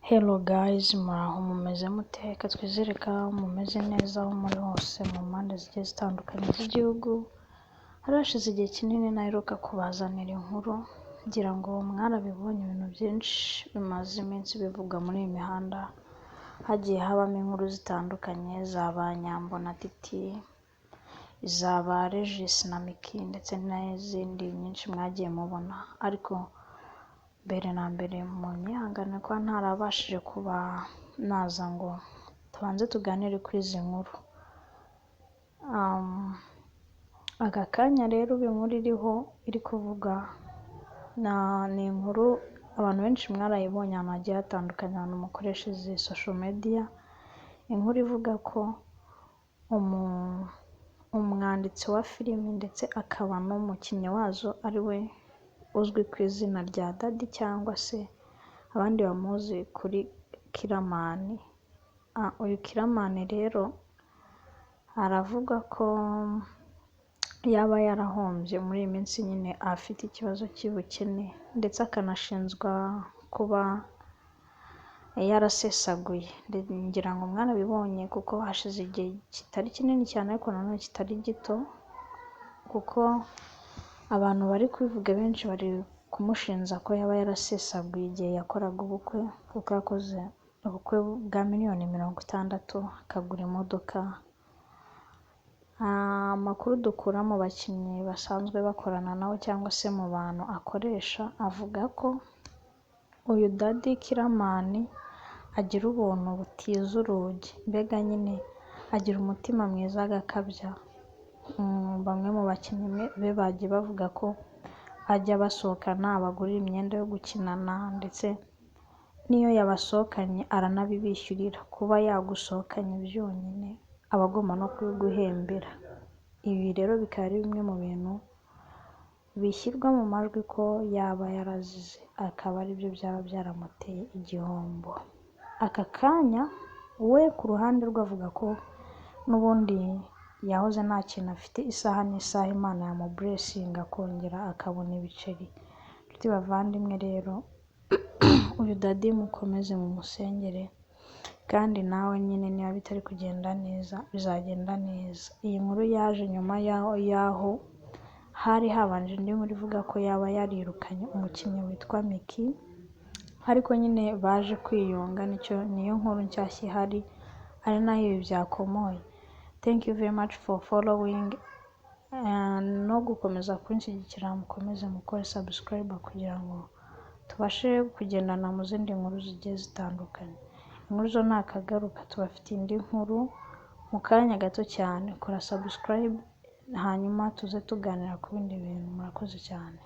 Hello guys, muraho, mumeze mute? Reka twizere ko mumeze neza aho muri hose mu mpande zigiye zitandukanye z'igihugu. Hari hashize igihe kinini ntaheruka kubazanira inkuru, ngira ngo mwarabibonye, ibintu byinshi bimaze iminsi bivugwa muri iyi mihanda, hagiye habamo inkuru zitandukanye za ba Nyambo na Titi, iza ba Regis na Micky ndetse n'izindi nyinshi mwagiye mubona. Ariko mbere na mbere munyihangane kuba ntarabashije kuba naza ngo tubanze tuganire kuri izi nkuru. Aka kanya rero ubu inkuru iriho iri kuvuga ni inkuru abantu benshi mwarayibonye ahantu hagiye hatandukanye, ahantu mukoresha izi social media, inkuru ivuga ko umwanditsi wa filimi ndetse akaba n'umukinnyi wazo, ari we uzwi ku izina rya Daddy cyangwa se abandi bamuzi kuri Killaman. Uyu Killaman rero aravuga ko yaba yarahombye muri iyi minsi, nyine afite ikibazo cy'ubukene, ndetse akanashinjwa kuba yarasesaguye. Ngira ngo mwarabibonye kuko hashize igihe kitari kinini cyane ariko nanone kitari gito, kuko abantu bari kubivuga benshi bari kumushinja ko yaba yarasesaguye igihe yakoraga ubukwe, kuko yakoze ubukwe bwa miliyoni 60, akagura imodoka. Amakuru dukura mu bakinnyi basanzwe bakorana nawe cyangwa se mu bantu akoresha, avuga ko uyu Daddy Killaman agira ubuntu butiza urugi, mbega nyine agira umutima mwiza agakabya. Bamwe mu bakinnyi be bagiye bavuga ko ajya abasohokana, abagurira imyenda yo gukinana, ndetse n'iyo yabasohokanye aranabibishyurira. Kuba yagusohokanye byonyine aba agomba no kubiguhembera. Ibi rero bikaba ari bimwe mu bintu bishyirwa mu majwi ko yaba yarazize, akaba aribyo byaba byaramuteye igihombo. Aka kanya we ku ruhande rwe avuga ko n'ubundi yahoze nta kintu afite, isaha n'isaha Imana yamublessinga akongera akabona ibiceri. Nshuti bavandimwe rero, uyu Daddy mukomeze mumusengere, kandi nawe nyine niba bitari kugenda neza bizagenda neza. Iyi nkuru yaje nyuma y'aho hari habanje indi nkuru ivuga ko yaba yarirukanye umukinnyi witwa Micky, ariko nyine baje kwiyunga, nicyo niyo nkuru nshyashya ihari, ari naho ibi byakomoye. Thank you very much for following no gukomeza kunshyigikira, mukomeze mukore subscribe kugira ngo tubashe kugendana mu zindi nkuru zigiye zitandukanye. Inkuru zo ni akagaruka, tubafitiye indi nkuru mu kanya gato cyane. Kora subscribe hanyuma tuze tuganira ku bindi bintu. Murakoze cyane.